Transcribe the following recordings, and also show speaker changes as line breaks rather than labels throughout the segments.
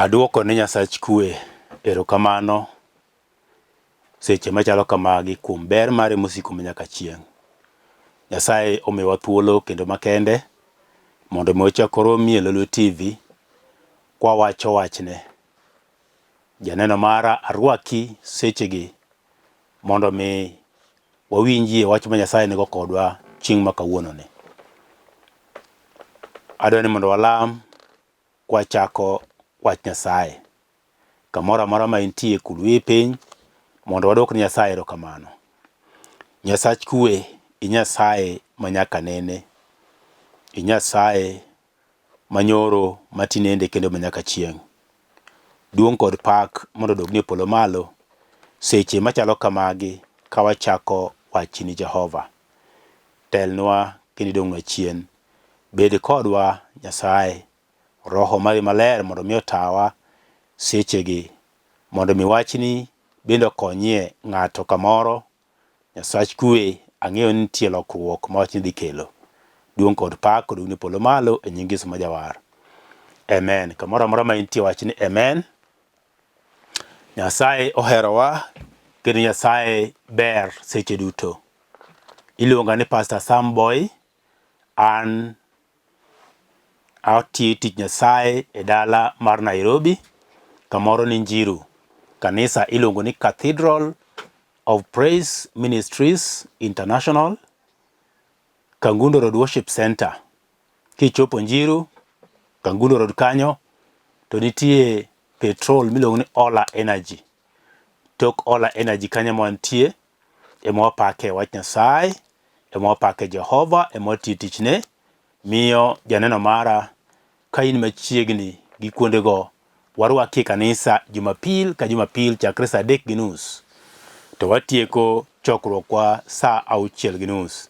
Aduoko ne Nyasach kwe erokamano seche machalo kamagi kuom ber mare mosiko manyaka chieng'. Nyasaye omiyowa thuolo kendo makende mondo mi wachak waromi e Lolwe TV kwawacho wachne. Janeno mara arwaki sechegi mondo mi wawinjie wach ma Nyasaye nigo kodwa chieng' ma kawuononi. Adwa ni mondo walam kwachako wach Nyasaye. Kamoro amora ma intie kul wiyi piny mondo wadwok ne Nyasaye erokamano. Nyasach kwe, i Nyasaye ma nyaka nene, i Nyasaye manyoro matinende kendo manyaka chieng'. Duong' kod pak mondo odogni e polo malo seche machalo kamagi ka wachako wachni Jehova. Telnwa kendo idong'nwa chien. Bed kodwa Nyasaye, Roho mari maler mondo mi otawa sechegi, mondo mi wachni bende okonyie ng'ato kamoro. Nyasach kwe, ang'eyo ni nitie lokruok ma wachni dhi kelo. Duong' kod pak odogni polo malo e nying Yesu ma Jawar. Amen. Kamoro amora ma intie wach ni amen. Nyasaye oherowa kendo Nyasaye ber seche duto. Iluonga ni Pastor Sam Boy. An atiyo tich Nyasaye e dala mar Nairobi kamoro ni Njiru. Kanisa iluongo ni Cathedral of Praise Ministries International, Kangundo Road Worship Center. Kichopo Njiru, Kangundo Road kanyo, to nitie petrol miluongo ni Ola Energy. Tok Ola Energy kanyo ema wantie, ema wapake wach Nyasaye, ema wapake Jehova, ema watiyo tichne. Miyo janeno mara ka in machiegni gi kuondego, warwaki e kanisa Jumapil ka Jumapil chakre saa 3:30 to watieko chokruokwa saa 6:30.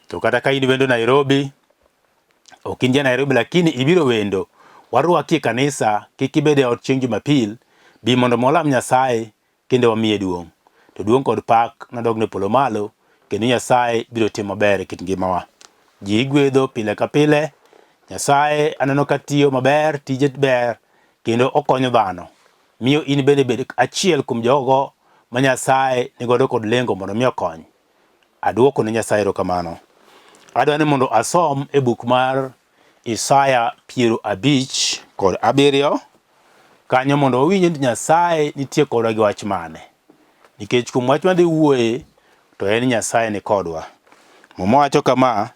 To kata ka in wendo Nairobi, ok in ja Nairobi lakini ibiro wendo, warwaki e kanisa, kik ibed e ot chieng' Jumapil, bi mondo walam Nyasaye kendo wamiye duong'. To duong' kod pak nodogne polo malo, kendo Nyasaye biro timo maber e kit ngimawa. Ji igwedho pile ka pile, Nyasaye aneno ka tiyo maber, tije ber, kendo okonyo dhano. Miyo in bende bed achiel kuom jogo ma Nyasaye nigodo kod lengo mondo mi okony. Aduoko ne Nyasaye erokamano. Adwa ni mondo asom e buk mar Isaya 57 kanyo mondo wawinj ni Nyasaye nitie kodwa gi wach mane. Nikech kuom wach madhi wuoye to en Nyasaye ni kodwa. Muma wacho kama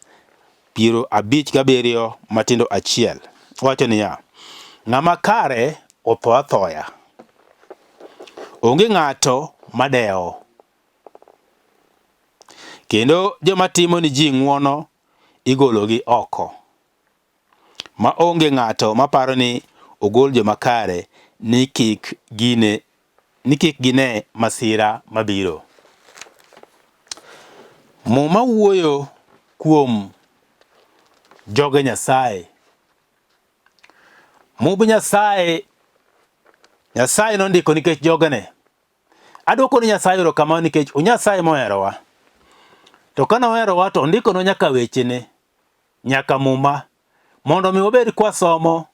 57 matindo achiel. Wacho niya, ng'ama kare otho athoya. Onge ng'ato madewo. Kendo joma timo ni ji ng'wono igologi oko. Ma onge ng'ato maparo ni ogol joma kare ni kik gine ni kik gine masira mabiro. Muma wuoyo kuom joge Nyasaye. Mumb Nyasaye Nyasaye nondiko nikech jogene. Adwoko ni Nyasaye erokamano nikech o Nyasaye moherowa. To ka noherowa to ondikonwa nyaka wechene, nyaka Muma, mondo mi wabed kwasomo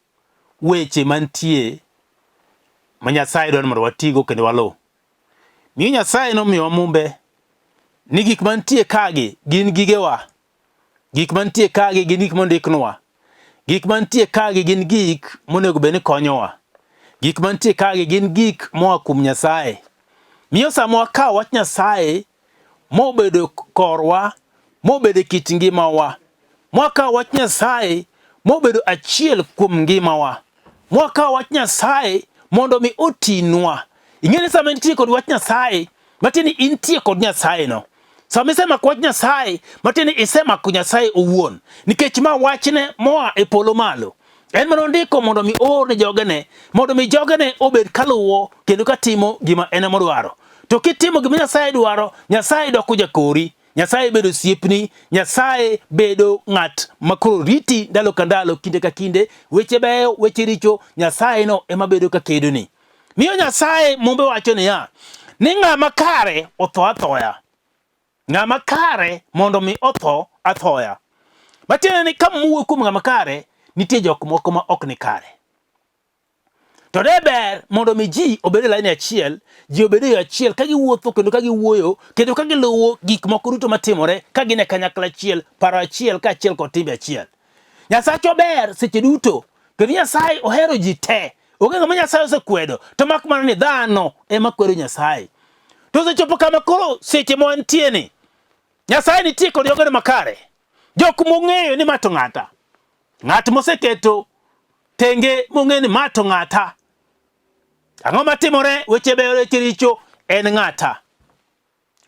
weche mantie ma Nyasaye dwaro mondo watigo kendo waluw. Miyo Nyasaye nomiyowa Mumbe ni gik mantie kagi gin gigewa. Gik mantie kagi gin gik mondiknwa. Gik mantie kagi gin gik monego bed ni konyowa. Gik mantie kagi gin gik moa kuom Nyasaye. Miyo sama wakawo wach Nyasaye mobedo korwa, mobedo e kit ngimawa, mwakawo wach Nyasaye mobedo achiel kuom ngimawa, mwakawo wach Nyasaye mondo mi otinwa. Ing'e ni sama intie kod wach Nyasaye, matiende ni intie kod Nyasaye no. Sama isemako wach Nyasaye, matiende ni isemako Nyasaye owuon, nikech ma wachne moa e polo malo. En mana ondiko mondo mi oor ne jogene, mondo mi jogene obed kaluwo kendo katimo gima en ema odwaro. To kitimo gima Nyasaye dwaro, Nyasaye doko jakori, Nyasaye bedo osiepni, Nyasaye bedo ng'at ma koro riti ndalo ka ndalo, kinde ka kinde, weche beyo, weche richo, Nyasaye no ema bedo ka kedoni. Miyo Nyasaye Mumbe wacho niya, ni ng'ama kare otho athoya. Ng'ama kare mondo mi otho athoya. Matiende ni ka muwuoyo kuom ng'ama kare, nitie jok moko ma ok ni kare. To ne ber mondo mi ji obed e laini achiel, ji obed e yo achiel ka giwuotho kendo ka giwuoyo kendo ka giluwo gik moko duto matimore ka gin e kanyakla achiel, paro achiel kaachiel kod timbe achiel. Nyasachwa ber seche duto kendo Nyasaye ohero ji te. Onge ng'ama Nyasaye osekwedo to mak mana ni dhano ema kwedo Nyasaye. To osechopo kama koro seche ma wantie ni Nyasaye nitie kod jogene makare. Jok mong'eyo ni ma to ng'ata. Ng'at moseketo tenge mong'eyo ni ma to ng'ata. Ang'o matimore? Weche beyo, weche richo, en ng'ata.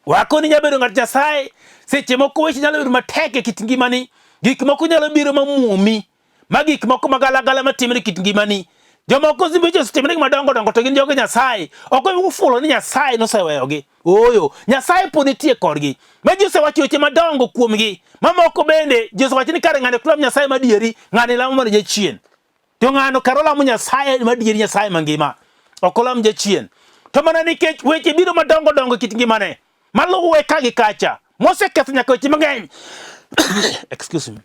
Wako ni nyalo bedo ng'at Nyasaye. Seche moko weche nyalo bedo matek e kit ngimani. Gik moko nyalo biro mamuomi. Ma gik moko magalagala matimore e kit ngimani. Jomoko weche osetimore madongo dongo to gin joge Nyasaye. Ok ofulo ni Nyasaye noseweyogi. Ooyo, Nyasaye pod nitie kodgi. Ma ji osewacho weche madongo kuomgi. Mamoko bende ji osewacho ni kare ng'ani ok lam Nyasaye madieri, ng'ani lamo mana jachien. To ng'ano kar olamo Nyasaye madieri, Nyasaye mangima. Ok olam jachien. To mana nikech weche biro madongo dongo e kit ngimane, maluwe ka gi kacha, moseketho nyaka weche mang'eny. Excuse me.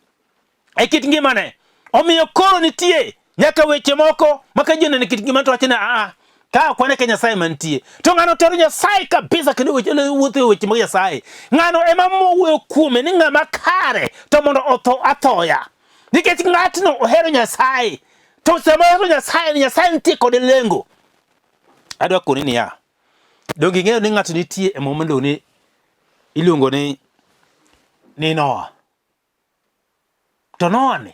E kit ngimane. Omiyo koro nitie nyaka weche moko ma ka ji oneno e kit ngimane to wacho ni aa, ka ok wane ka Nyasaye mantie. To ng'ano tero Nyasaye kabisa kendo weche wuotho e weche mag Nyasaye. Ng'ano ema mowuoyo kuome ni ng'ama kare to mondo otho athoya. Nikech ng'atno ohero Nyasaye. To sama ohero Nyasaye ni Nyasaye nitie kode lengo. Adwa koni niya, donge ing'eyo ni ng'ato nitie e muma miluongo ni iluongo ni Noa. To Noa ni,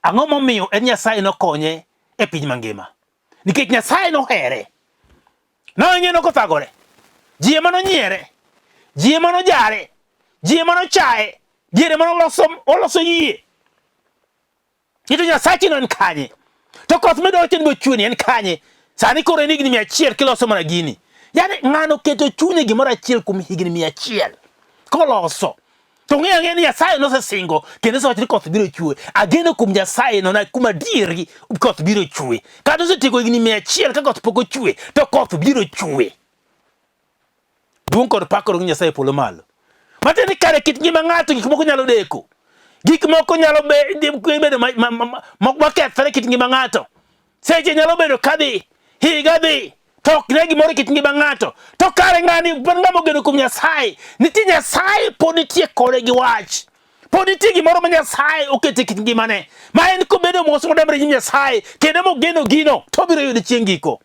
ang'o momiyo en Nyasaye nokonye e piny mangima? Nikech Nyasaye nohere. Noa ing'eyo nokothagore. Ji ema nonyiere. Ji ema nojare. Ji ema nochaye. Diere ema noloso oloso yie. Ni to Nyasachi no en kanye? To koth midwaro ni bochweni en kanye? Sani koro en higni 100 kiloso mana gini. Yaani ng'ano keto chunye gimoro achiel kuom higni 100 koloso. To ng'eyo ang'eya ni Nyasaye nosesingo kendo osewacho ni koth biro chwe. Ageno kuom Nyasaye no na kuom adieri koth biro chwe. Kata osetieko higni 100 ka koth pok ochwe to koth biro chwe. Duong' kod pak odog Nyasaye e polo malo. Matiende ni kare kit ngima ng'ato gik moko nyalo deko. Gik moko nyalo bedo makethore kit ngima ng'ato. Seche nyalo bedo kadhi, higa dhi, to ok ne gimoro kit ngima ng'ato. To kare ng'ani en ng'ama ogeno kuom Nyasaye. Nitie Nyasaye pod nitie kode gi wach. Pod nitie gimoro ma Nyasaye oketo e kit ngimane. Ma en kobedo mos modembre nyim Nyasaye kendo mogeno gino to obiro yudo chieng' giko.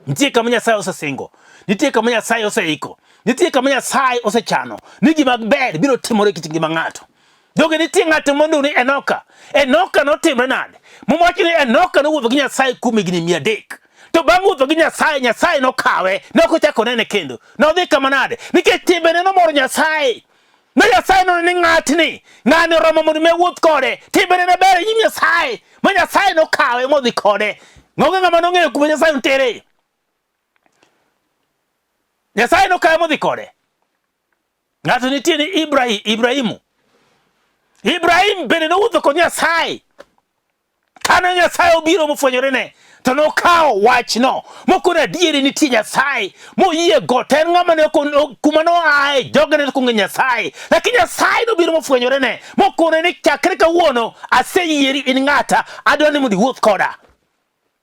Nitie kama Nyasaye osesingo, nitie kama Nyasaye oseiko, nitie kama Nyasaye osechano ni gima ber biro timore e kit ngima ng'ato. Donge nitie ng'ato mondo ni Enoka? Enoka notimre nade? Muma wacho ni Enoka nowuotho gi Nyasaye kuom higni 300. To bang' wuotho gi Nyasaye, Nyasaye nokawe, ne ok ochako onene kendo. Nodhi kama nade? Nikech timbene nomoro Nyasaye. Ne Nyasaye noneno ni ng'atni, ng'ani oromo mondo mi awuoth kode. Timbene ne ber e nyim Nyasaye, ma Nyasaye nokawe modhi kode. Onge ng'ama nong'eyo kuma Nyasaye notere. Nyasaye nokawe modhi kode. Ng'ato nitie ni Ibrahim, Ibrahimu. Ibrahim bende nowuotho kod Nyasaye. Kane Nyasaye obiro mofwenyorene, to nokawo wachno mokone adieri nitie Nyasaye moyie go. To en ng'ama ne kuma noaye joge ne ok ong'eyo Nyasaye, lakini Nyasaye nobiro mofwenyorene mokone ni chakre kawuono aseyieri in ng'ata, adwaro ni mondo iwuoth koda.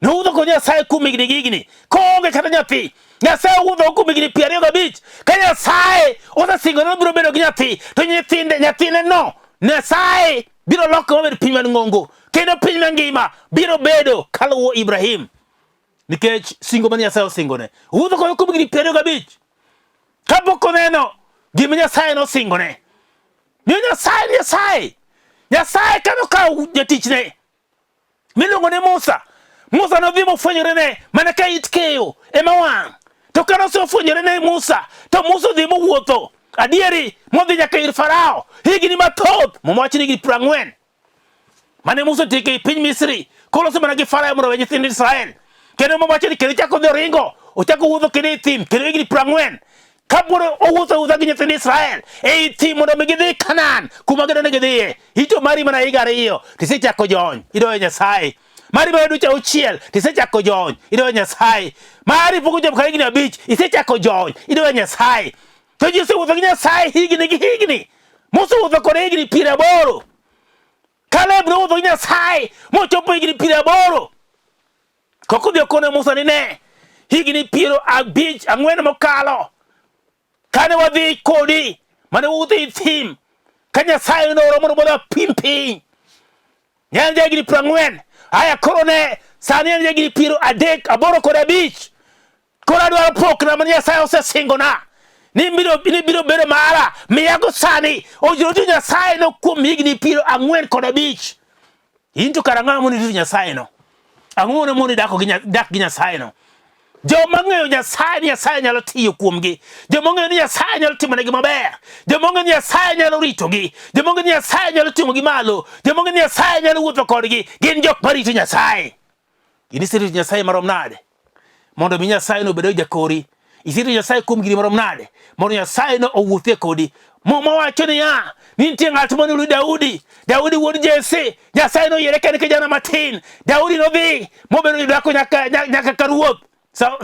Nowuotho kod Nyasaye kuom higni gi higni koonge kata nyathi. Nyasaye owuotho kuom higni 25 ka Nyasaye osesingo ni obiro bedo gi nyathi to nyithinde nyathine no Nyasaye biro loko mabed piny man ng'ongo kendo piny mangima biro bedo kaluwo Ibrahim nikech singo ma Nyasaye osingone. Owuotho kode kuom higni 25 kapok oneno gima Nyasaye nosingone. Ni Nyasaye Nyasaye Nyasaye kano kawo jatichne miluongo ni Musa. Musa nodhi mofwenyore ne mana ka it keyo ema wang'. To kane osefwenyore ne Musa, to Musa odhi mowuotho adieri modhi nyaka ir Farao higni mathoth. Muma wacho ni higni 40 mane Musa otieko e piny Misri koloso mana gi Farao mondo owe nyithind Israel. Kendo Muma wacho ni kendo ochako odhi oringo, ochako wuotho kendo e thim kendo higni 40 kapod owuotho awuotha gi nyithind Israel ei thim mondo mi gidhi Kanaan kuma gidwa ni gidhiye. Ito mari mana higa 2 tisechako jony idoyo Nyasaye. Mari mana dweche 6 tisechako jony idoyo Nyasaye. Mari pok ochopo kata higni 5 isechako jony idoyo Nyasaye. To ji osewuotho gi Nyasaye higni gi higni. Musa owuotho kode higni 80. Kaleb nowuotho gi Nyasaye mochopo higni 80. Kok odhi okone Musa ni ne, higni 54 mokalo kane wadhi kodi mane udhi thim ka Nyasaye nooro mondo mondo apim piny. Ne an jahigni 40. Aya koro ne sani an jahigni 38 5. Koro adwaro pokna ma Nyasaye osesingona ni biro bedo mara, miyago sani. Ojiro Nyasaye no kuom higni 45. In to kara ang'o mondo irito Nyasaye no? Ang'o mondo idak gi dak gi Nyasaye no? Joma ng'eyo Nyasaye ni Nyasaye nyalo tiyo kuomgi. Joma ng'eyo ni Nyasaye nyalo timonegi maber. Joma ng'eyo ni Nyasaye nyalo ritogi. Joma ng'eyo ni Nyasaye nyalo ting'ogi malo. Joma ng'eyo ni Nyasaye nyalo wuotho kodgi. Gin jok marito Nyasaye. In iserito Nyasaye marom nade? Mondo mi Nyasaye no obed jakori. Iserito Nyasaye kuom gini marom nade? Mondo Nyasaye no owuothie kodi. Muma wacho niya, nitie ng'at mane oluwo Daudi, Daudi wuod Jesse, Nyasaye noyiere ka en kijana matin. Daudi nodhi mobedo jodako nyaka, nyaka ka ruoth. Sa,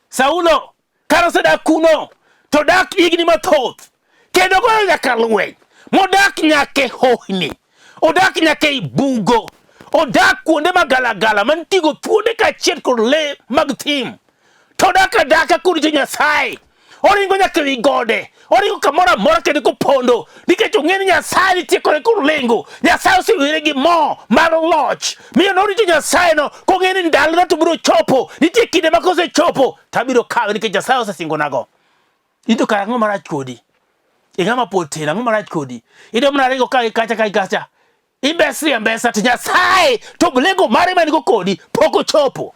Saulo kane osedak kuno to dak higni mathoth kendo goyo nyaka lweny modak nyaka e hohni odak nyaka ei bugo odak kuonde magalagala mantie go thuonde kaachiel kod le mag thim to odak adaka korito Nyasaye oringo nyaka ewi gode oringo kamoro amora kendo kopondo nikech ong'e ni Nyasaye nitie kode kod lengo. Nyasaye osewire gi mo mar loch miyo norito Nyasaye no kong'e ni ndalona to biro chopo. Nitie kinde ma kosechopo to abiro kawe nikech Nyasaye osesingonago. In to kara ang'o marach kodi? Ing'ama pod tin, ang'o marach kodi? Idwa mana ringo ka gi kacha ka gi kacha. Imbesri ambesa to Nyasaye to lengo mare man go kodi pok ochopo.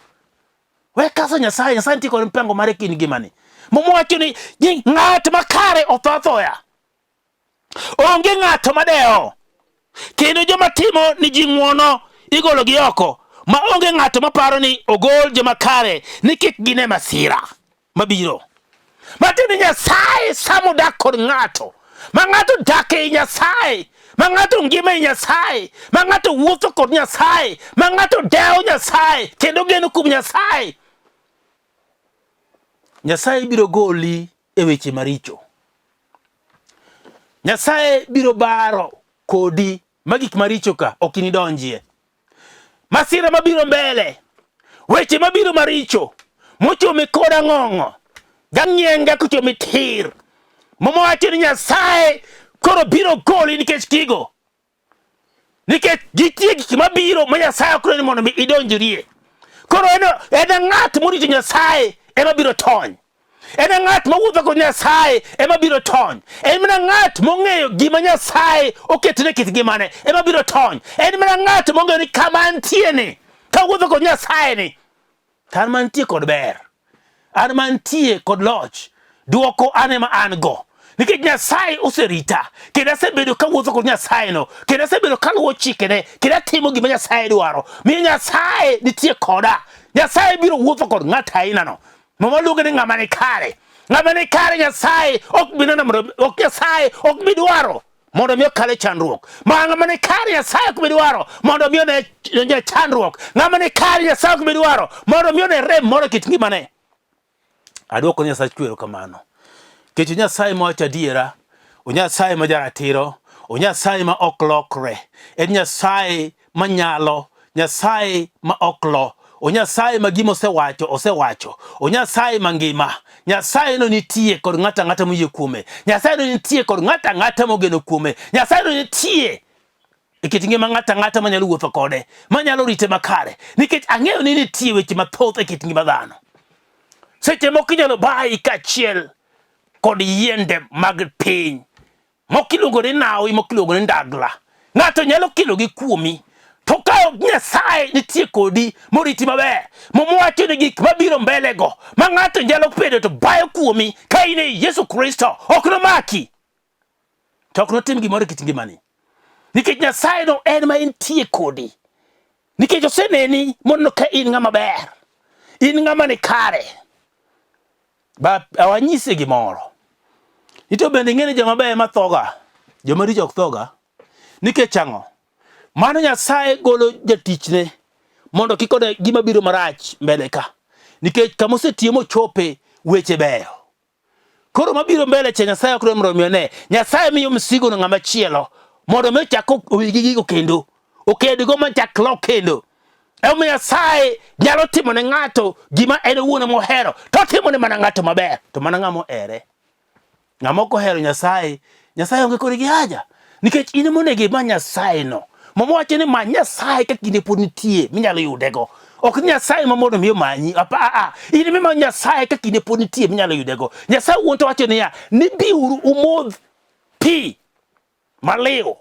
We kaso Nyasaye, Nyasaye nitie kod mpango mare kind ngimani. Muma wacho ni ng'at makare otho athoya. Onge ng'ato madewo. Kendo joma timo ni ji ng'wono igologi oko, ma onge ng'ato maparo ni ogol joma kare ni kik gine masira mabiro. Matiende ni Nyasaye sama odak kod ng'ato, ma ng'ato dak ei Nyasaye, ma ng'ato ngima ei Nyasaye, ma ng'ato wuotho kod Nyasaye, ma ng'ato dewo Nyasaye kendo geno kuom Nyasaye, Nyasaye biro goli e weche maricho. Nyasaye biro baro kodi ma gik maricho ka ok inidonjie. Masira mabiro mbele, weche mabiro maricho mochomi kod ang'ong'o gang'ienga kochomi tir. Muma wacho ni Nyasaye koro biro goli nikech gigo. Nikech nitie gik mabiro ma Nyasaye ok ni mondo mi idonjrie. Koro en en ng'at morito Nyasaye ema biro tony. En ng'at mawuotho kod Nyasaye ema biro tony. En mana ng'at mong'eyo gima Nyasaye oketone kit ngimane ema biro tony. En mana ng'at mong'eyo ni kama antie ni, kawuotho kod Nyasaye ni, to an mantie kod ber, an mantie kod loch, dwoko an ema an go. Nikech Nyasaye oserita, kendo asebedo kawuotho kod Nyasaye no, kendo asebedo kaluwo chikene, kendo atimo gima Nyasaye dwaro. Miyo Nyasaye nitie koda. Nyasaye biro wuotho kod ng'at ainano. Muma luonge ni ng'ama ni kare. Ng'ama ni kare Nyasaye ok bi neno mondo ok Nyasaye ok bi dwaro mondo mi okal e chandruok. Ma ng'ama ni kare Nyasaye ok bi dwaro mondo mi one one chandruok. Ng'ama ni kare Nyasaye ok bi dwaro mondo mi one rem moro e kit ngimane. Adwoko ni Nyasaye erokamano. Nikech Nyasaye ma wacho adiera, Nyasaye ma jaratiro, Nyasaye ma ok lokre, en Nyasaye manyalo, Nyasaye ma ok lo, o Nyasaye ma gima osewacho osewacho, o Nyasaye mangima. Nyasaye no nitie kod ng'ato ang'ata moyie kuome. Nyasaye no nitie kod ng'ato ang'ata mogeno kuome. Nyasaye no nitie e kit ngima ng'ato ang'ata manyalo wuotho kode, manyalo rite makare, nikech ang'eyo ni nitie weche mathoth e kit ngima dhano. Seche moko inyalo bayi kaachiel kod yiende mag piny moko iluongo ni nawi, moko iluongo ni ndagla. Ng'ato nyalo kelogi kuomi, to ka ok Nyasaye nitie kodi moriti maber, Muma wacho ni gik mabiro mbele go ma ng'ato nyalo bedo to bayo kuomi ka in ei Yesu Kristo ok nomaki, to ok notim gimoro e kit ngimani, nikech Nyasaye no en ma entie kodi, nikech oseneni moneno ka in ng'ama ber, in ng'ama ni kare. Ba awanyise gimoro. Ito bende ing'e ni joma beyo ema thoga, joma richo ok thoga. Nikech ang'o? Mano Nyasaye golo jatichne mondo kik one gima biro marach mbele ka. Nikech kama osetiyo mochope weche beyo. Koro mabiro mbele cha Nyasaye ok dwar mondo mi one. Nyasaye miyo msigo no ng'ama chielo mondo mi ochak owigi gigo kendo. Okedgo machak lok kendo. Emomiyo Nyasaye nyalo timo ne ng'ato gima en owuon ema ohero, to otimo ne mana ng'ato maber, to mana ng'ama ohere. Ng'ama ok ohero Nyasaye, Nyasaye onge kode gi haja. Nikech in ema onego imany Nyasaye no. Muma wacho ni many Nyasaye ka kinde pod nitie minyalo yudego. Ok ni Nyasaye ma mondo mi omanyi. Apa, a, a. In ema imany Nyasaye ka kinde pod nitie minyalo yudego. Nyasaye wuon to wacho niya, ni biuru umodh pi maliw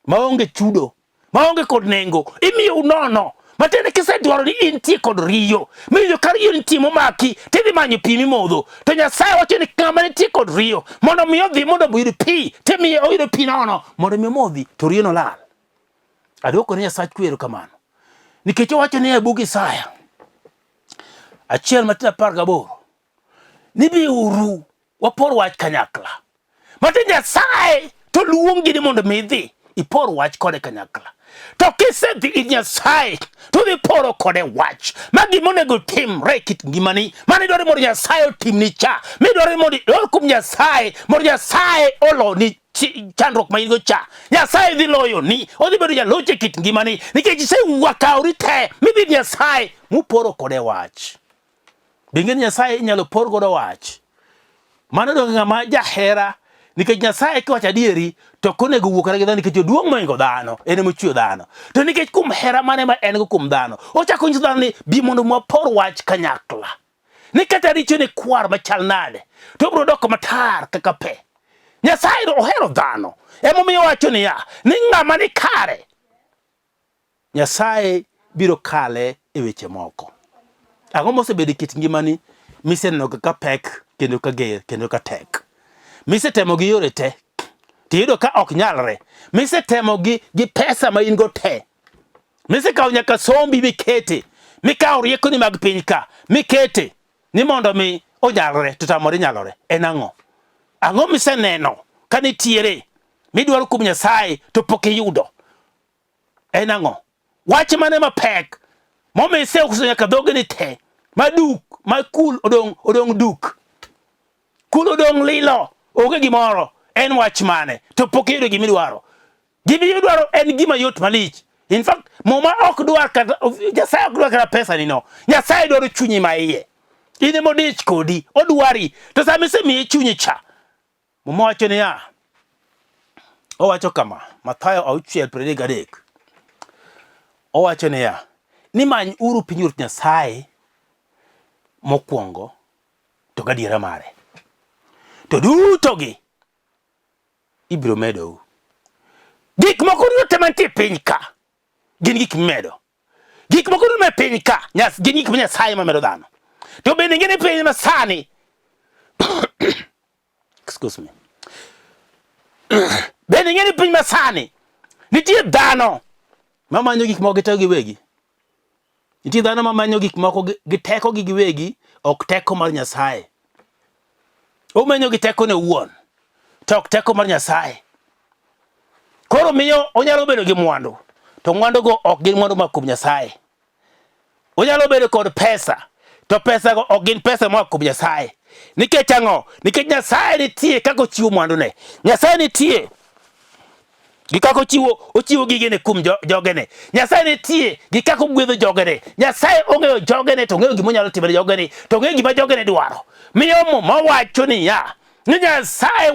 maonge chudo maonge kod nengo imiyou nono matiende kisedwaro ni intie kod riyo miwinjo ka riyo nitie momaki tidhi manyo pi mimodho to Nyasaye wacho ni ng'ama nitie kod riyo mondo mi odhi mondo oyud pi timiye oyudo pi nono mondo mi omodhi to riyo nolal. Adwoko ne Nyasach kwe erokamano nikech owacho niya e bug Isaya 1:18 ni biuru wapor wach kanyakla. Mate Nyasaye to luongi ni mondo mi idhi ipor wach kode kanyakla. To kisedhi ir Nyasaye to dhi poro kode wach ma gima onego timre e kit ngimani mane idwaro mondo Nyasaye otimni cha midwaro ni mondo idwar kuom Nyasaye mondo Nyasaye oloni chandruok ma in-go cha. Nyasaye dhi loyoni, odhi bedo jaloch e kit ngimani nikech isewuok kawri te midhi ir Nyasaye muporo kode wach. Be ing'e ni Nyasaye inyalo por godo wach? Mano donge ng'ama jahera nikech Nyasaye kiwacho adieri to ok onego wuo kata gi dhano nikech oduong' mohingo dhano, en ema ochweyo dhano. To nikech kuom hera mane ma en go kuom dhano, ochako onyiso dhano ni bi mondo wapor wach kanyakla. Ni kata richoni kwar machal nade, to obiro doko matar kaka pe. Nyasaye ohero dhano, emomiyo owacho niya, ni ng'ama ni kare Nyasaye biro kale e weche moko. Ang'o mosebedo e kit ngimani miseneno ka pek kendo ka ger kendo ka tek? Misetemo gi yore te tiyudo ka ok nyalre. Misetemo gi, gi pesa ma in go te. Misekawo nyaka sombi mikete, mikawo riekoni mag piny ka mikete ni mondo mi onyalre to tamore nyalore. En ang'o? Ang'o miseneno ka nitiere midwaro kuom Nyasaye to pok iyudo? En ang'o? Wach mane mapek momiyo iseuso nyaka dhogeni te ma duk ma kul odong' odong' duk kul odong' lilo onge gimoro en wach mane to pok iyudo gima idwaro gima idwaro en gima yot malich in fact muma ok dwar kata Nyasaye ok dwar kata pesa ni no Nyasaye dwaro chunyi ma iye in ema odich kodi odwari to sama isemiye chunyi cha Muma wacho niya, owacho kama, Mathayo 6:33. Owacho niya, ni many uru pinyruoth Nyasaye mokwongo to gadiera mare. To duto gi ibiro medou. Gik moko duto te mantie e piny ka gin gik mimedo. Gik moko duto me piny ka gin gik ma Nyasaye ma medo dhano. To bende ing'e ni piny masani excuse me bende ing'e ni piny masani nitie dhano mamanyo gik moko gi teko giwegi nitie dhano mamanyo gik moko gi tekogi giwegi ok teko mar Nyasaye omenyo gi tekone owuon to ok teko mar Nyasaye koro miyo onyalo bedo gi mwandu to mwandugo ok gin mwandu ma kuom Nyasaye Onyalo bedo kod pesa, to pesago ok gin pesa moa kuom Nyasaye. Nikech ang'o? Nikech Nyasaye nitie kaka ochiwo mwandune. Nyasaye nitie gi kaka ochiwo ochiwo gigene kuom jogene. Nyasaye nitie gi kaka ogwedho jogene. Nyasaye ong'eyo jogene to ong'eyo gima onyalo timo ne jogene to ong'eyo gima jogene dwaro. Miyo Muma wacho niya, ni Nyasaye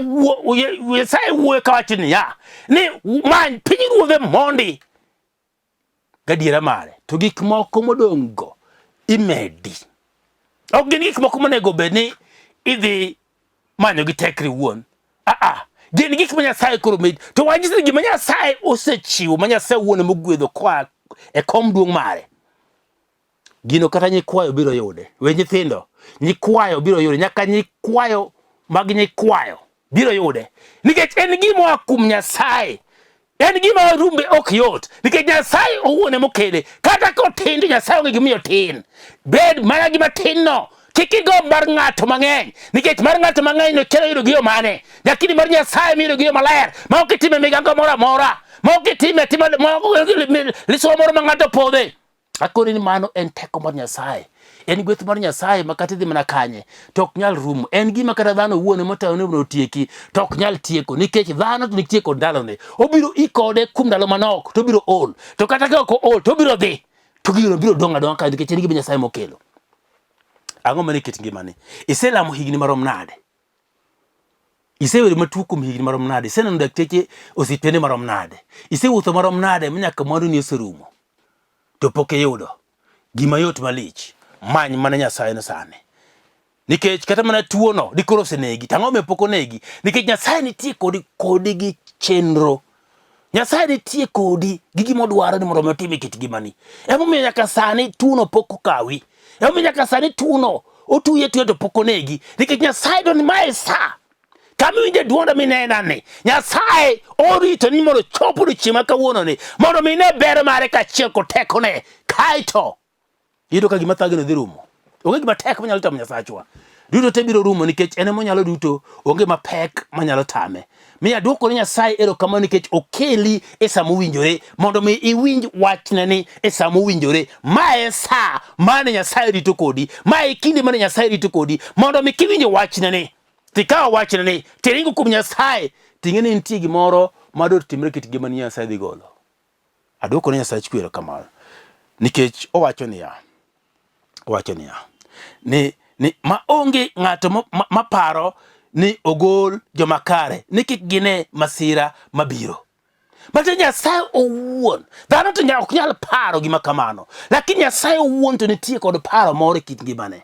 Nyasaye wuoyo kawacho niya, ni many pinyruodhe mondi gadiera mare to gik moko modong' go imedi. Ok gin gik moko monego bed ni idhi manyo gi tekri wuon. Aa, gin gik ma Nyasaye koro medi. To wanyisi ni gima Nyasaye osechiwo ma Nyasaye wuon mogwedho koa e kom duong' mare. Gino kata nyikwayo biro yude. We nyithindo, nyikwayo biro yude. Nyaka nyikwayo mag nyikwayo biro yude. Nikech en gima oa kuom Nyasaye. En gima rumbe ok yot. Nikech Nyasaye owuon ema okele. Kata kotin to Nyasaye onge gimiyo tin. Bed mana gima tin no. Kik igomb mar ng'ato mang'eny. Nikech mar ng'ato mang'eny no kelo yudo gi yo mane. Lakini mar Nyasaye miyudo gi yo maler. Ma ok itime migago moro amora. Ma ok itime atima ma ok liswa moro ma ng'ato podhe. Akoni ni mano en teko mar Nyasaye. En gweth mar Nyasaye ma kata idhi mana kanye to ok nyal rumo. En gima kata dhano owuon ema otayo ni mondo otieki to ok nyal tieko nikech dhano to nitie kod ndalone. Obiro i kode kuom ndalo manok to obiro ol. To kata ka ok ool to obiro dhi. To gino biro dong' adong'a ka nikech en gima Nyasaye mokelo. Ang'o mane kit ngimani? Iselamo higni marom nade? Isebedo matuo kuom higni marom nade? Iseneno dakteche osiptende marom nade? Isewuotho marom nade manyaka mwanduni oserumo? To pok iyudo. Gima yot malich, many mana Nyasaye no sani. Nikech kata mana tuono dikoro osenegi, to ang'o momiyo pok onegi? Nikech Nyasaye nitie kodi, kodi gi chenro. Nyasaye nitie kodi gi gima odwaro ni mondo mi otim e kit ngimani. Emomiyo nyaka sani tuono pok okawi. Emomiyo nyaka sani tuono otuye atuya to pok onegi. Nikech Nyasaye dwaro ni mae sa kama iwinje dwonda minena ni Nyasaye orito ni mondo chop odiochieng' ma kawuono ni mondo mi ine ber mare kaachiel kod tekone kaeto iyudo ka gima thagino dhi rumo. Onge gima tek manyalo tamo Nyasachwa. Duto te biro rumo nikech en ema onyalo duto, onge mapek manyalo tame. Mi aduoko ne Nyasaye erokamano nikech okeli e sa mowinjore mondo mi iwinj wachne ni e sa mowinjore. Ma e sa mane Nyasaye rito kodi, ma e kinde mane Nyasaye rito kodi mondo mi kiwinjo wachne ni tikawo wachne ni tiringo kuom Nyasaye ting'e ni nitie gimoro ma timre kit ngimani Nyasaye dhi golo. Adwoko ne Nyasach kwe erokamano nikech owacho niya, owacho niya ni, ni ma onge ng'ato maparo ni ogol joma kare ni kik gine masira mabiro. Matiende Nyasaye owuon, dhano to ok nyal paro gima kamano, lakini Nyasaye owuon to nitie kod paro moro e kit ngimane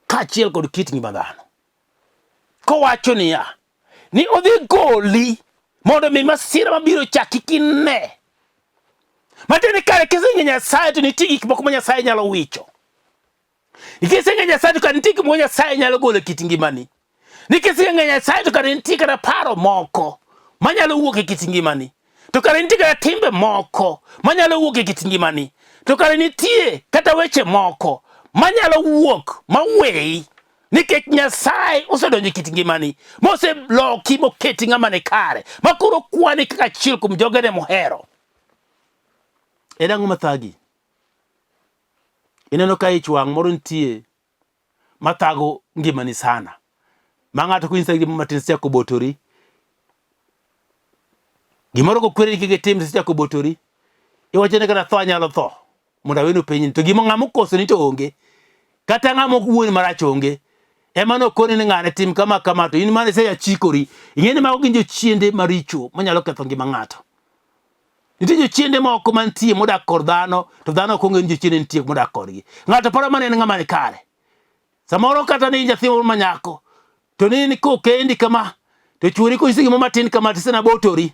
kaachiel kod kit ngima dhano, kowacho niya ni odhi goli mondo mi masira mabiro cha kik ine. Matiende kare kiseng'e Nyasaye to nitie gik moko ma Nyasaye nyalo wicho. Kiseng'e Nyasaye to kare nitie gik moko Nyasaye nyalo golo e kit ngimani. Ni kiseng'e Nyasaye to kare nitie kata paro moko manyalo wuok e kit ngimani. To kare nitie kata timbe moko manyalo wuok e kit ngimani. To kare nitie kata weche moko manyalo wuok maweyi nikech Nyasaye osedonjo e kit ngimani moseloki moketi ng'ama ni kare ma koro kwani kaka achiel kuom jogene mohero. En ang'o mathagi? Ineno ka ich wang' moro nitie mathago ngimani sana ma ng'ato konyisa gima matin sichako botori gimoro kokwereni kik itim sichako botori iwacho ni kata tho anyalo tho mondo awenu pinyni to gima ng'ama okosoni to onge kata ng'ama wuoni marach onge ema nokoni ni ng'ane tim kama kama to in mana iseyachikori ing'e ni mago gin jochiende maricho manyalo ketho ngima ng'ato nitie jochiende moko mantie modak kod dhano to dhano ok ong'eyo ni jochiende nitie modak kodgi ng'ato paro mana en ng'ama ni kare samoro kata ni nyathi moro manyako to ni ni kokendi kama to chuori konyisi gima matin kama tisena botori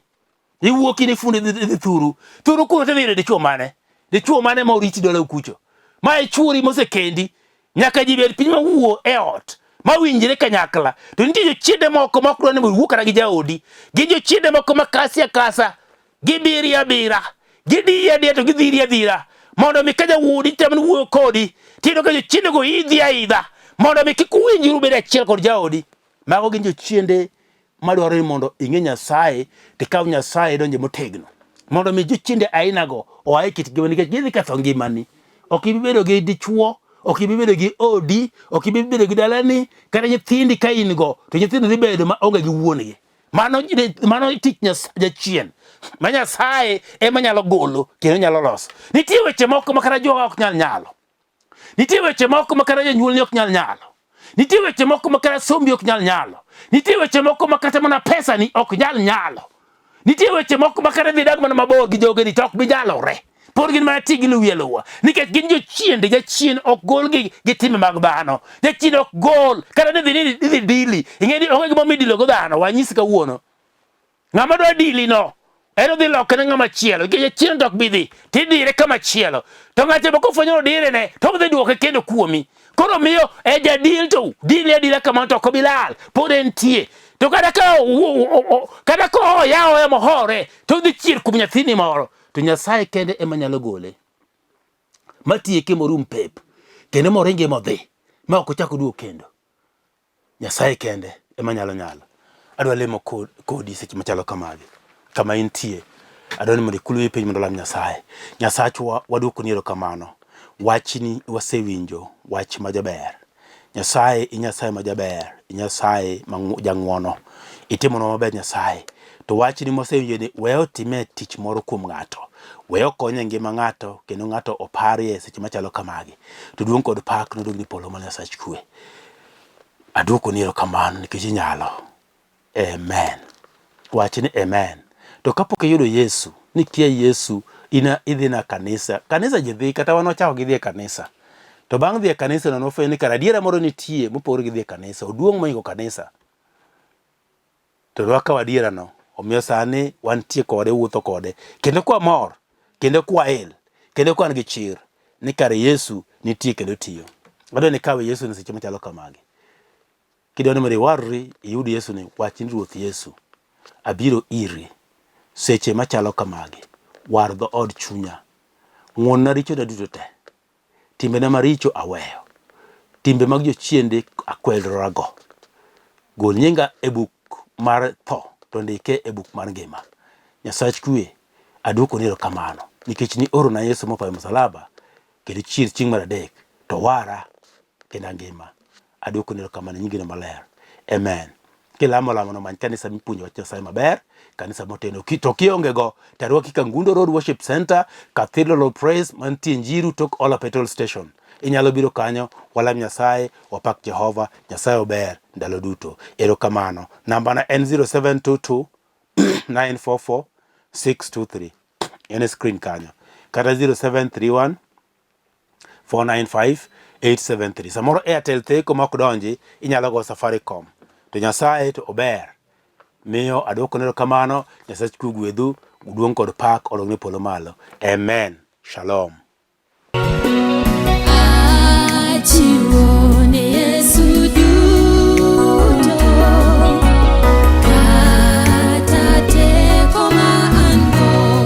iwuok in ifundi idhi thuru thuru kuno tidhi yudo dichuo mane dichuo mane ma oriti dola kucho ma e chuori mosekendi nyaka ji bed piny mawuo e ot mawinjre kanyakla to nitie jochiende moko ma ok dwa ni mondo iwuo kata gi jaodi gin jochiende moko ma kasi akasa gibiri abira gidiyi adiya to gidhiri adhira mondo mi ka jawuodi temo ni wuoyo kodi tiyudo ka jochiendego idhi aidha mondo mi kik uwinjru ubed achiel kod jaodi mago gin jochiende madwaro ni mondo ing'e Nyasaye tikaw Nyasaye donje motegno mondo mi jochiende ainago oa e kit ngima nikech gidhi ketho ngimani ok ibi bedo gi dichuo ok ibi bedo gi odi ok ibi bedo gi dalani kata nyithindi ka in go to nyithindo dhi bedo ma onge gi wuon-gi mano mano tich jachien ma Nyasaye ema nyalo golo kendo nyalo loso nitie weche moko ma kata joga ok nyal nyalo Nitie weche moko ma kata janyuolni ok nyal nyalo. Nitie weche moko ma kata sombi ok nyal nyalo. Nitie weche moko ma kata mana pesani ok nyal nyalo. Nitie weche moko ma kata dhi dag mana mabor gi jogeni to ok bi nyalore. Pod gin mana ti gi luwi aluwa. Nikech gin jochiende, jachien ok gol gi, gi timbe mag dhano. Jachien ok gol kata ni dhi ni idhi dili. Ing'e ni onge gima midilo go dhano, wanyisi kawuono. Ng'ama dwa dili no en odhi loke ne ng'ama chielo nikech achien to ok bi dhi tidire kama chielo to ng'ato be kofwenyo ni odire ne to odhi duoke kendo kuomi koro miyo e jadil to dile adila kamano to ok obi lal pod entie to kata ka kata ka oyawo mohore to odhi chier kuom nyathini moro to Nyasaye kende ema nyalo gole matieke morum pep kendo moringe modhi ma ok ochak oduog kendo. Nyasaye kende ema nyalo nyalo. Adwa lemo kodi seche machalo kamagi. Kama intie, adwa ni mondo ikul wiyi piny mondo olam Nyasaye. Nyasachwa, waduokoni erokamano. Wachni wasewinjo, wach ma jaber. Nyasaye, i Nyasaye ma jaber, i Nyasaye ma jang'wono. Itimonwa maber Nyasaye. To wachni mosewinjo ni we otime tich moro kuom ng'ato. We okonye ngima ng'ato kendo ng'ato oparie seche machalo kamagi. To duong' kod pak nodog ni polo mar Nyasach kwe. Aduokoni erokamano nikech inyalo. Amen. Wach ni amen. To kapok iyudo Yesu, ni kia Yesu, ina idhi na kanisa. Kanisa ji dhi, kata wan wachako gi dhi e kanisa. To bang' dhi e kanisa no nofwenyo ni kara adiera moro nitie mopogore gi dhi e kanisa. Oduong' mohingo kanisa. To wakawo adiera no. Omiyo sani wantie kode, wuotho kode. Kendo kwa mor, kendo kwa el, kendo kwa gi chir ni kare Yesu nitie kendo tiyo. Adwa ni ikawe Yesu ni seche machalo kamagi. Kidwa ni mondo iwarri iyud Yesu ni wach ni Ruoth Yesu, abiro iri seche machalo kamagi. War dhood chunya. Ng'wonna richona duto te. Timbena maricho aweyo. Timbe mag jochiende akwedora-go. Gol nyinga e buk mar tho to ndike e buk mar ngima. Nyasach kwe, aduokoni erokamano nikech niorona Yesu motho e msalaba kendo chier chieng' mar adek to wara kendo angima. Aduokoni erokamano e nyingino maler. Amen. Kilamo lamono many kanisa mipuonjo wach Nyasaye maber, kanisa moteno. To kionge go, to arwaki Kangundo Road Worship Center, Cathedral of Praise mantie Njiru tok Ola Petrol Station. Inyalo biro kanyo, walam Nyasaye, wapak Jehova, Nyasaye ober ndalo duto. Erokamano. Nambana en 0722 944 623. En e screen kanyo. Kata 0731 495 873. Samoro Airtel theko ma ok donji, inyalo go Safaricom. To Nyasaye to ober. Miyo aduoko erokamano, Nyasach kwe ogwedhu, duong' kod pak odog ne polo malo. Amen. Shalom.
Achiwo.